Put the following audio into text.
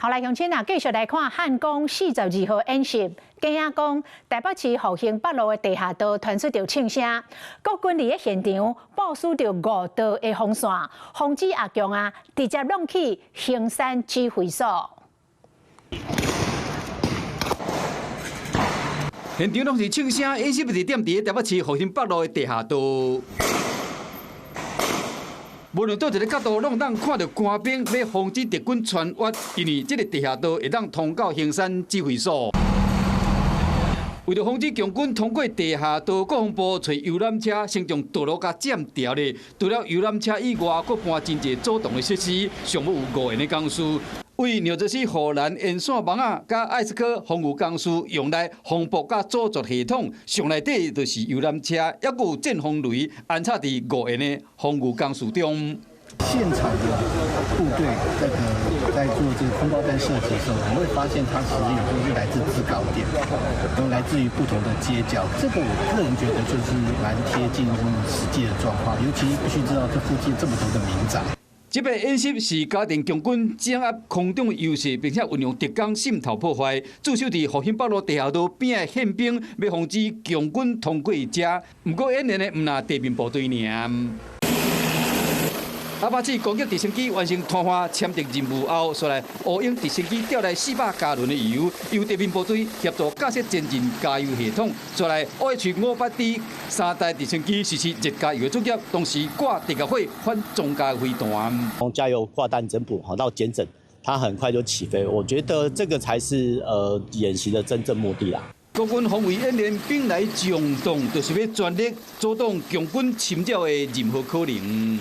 好來，鄉親啊，繼續來看漢光42號演習。驚講台北市復興北路的地下道傳出著槍聲，國軍佇咧現場部署著五道的防線，防止阿共啊直接挵去衡山指揮所。現場攏是槍聲，演習地點佇台北市復興北路的地下道。無論佗一个角度，攏會當看著官兵欲防止敵軍穿越，因為這个地下道會當通到衡山指揮所。為著防止共軍通過地下道，國防部揣遊覽車先將道路共佔牢咧。除了遊覽車以外，閣搬真濟阻擋的設施，上尾有五個的工序。為紐澤西護欄沿線網仔，佮愛斯科防禦工事用來防爆佮阻絕系統，上內底就是遊覽車，抑閣有戰風雷安插佇五個的防禦工事中。現場的部隊這個在做這個空包彈射擊的時候，你會發現它其實有時候是來自制高點，都來自於不同的街角。這個我個人覺得就是蠻貼近實際的狀況，尤其必須知道這附近這麼多的民宅。這擺演習是加強共軍掌握空中優勢，並且運用特工滲透破壞，駐守佇復興北路地下道邊的憲兵，欲防止共軍通過遮。毋過演練的毋但地面部隊爾。阿帕契攻擊直升機完成癱瘓簽訂任務後，紲來烏鷹直升機調來400加侖的油，由地面部隊協助架設先進加油系統，紲來 OH-58D 三台直升機實施熱加油的作業，同時掛地下火反裝甲飛彈。從加油掛彈整補好到檢整，它很快就起飛。我覺得這個才是演習的真正目的啦。國軍防衛演練兵來將擋，就是欲全力阻擋共軍侵擾的任何可能。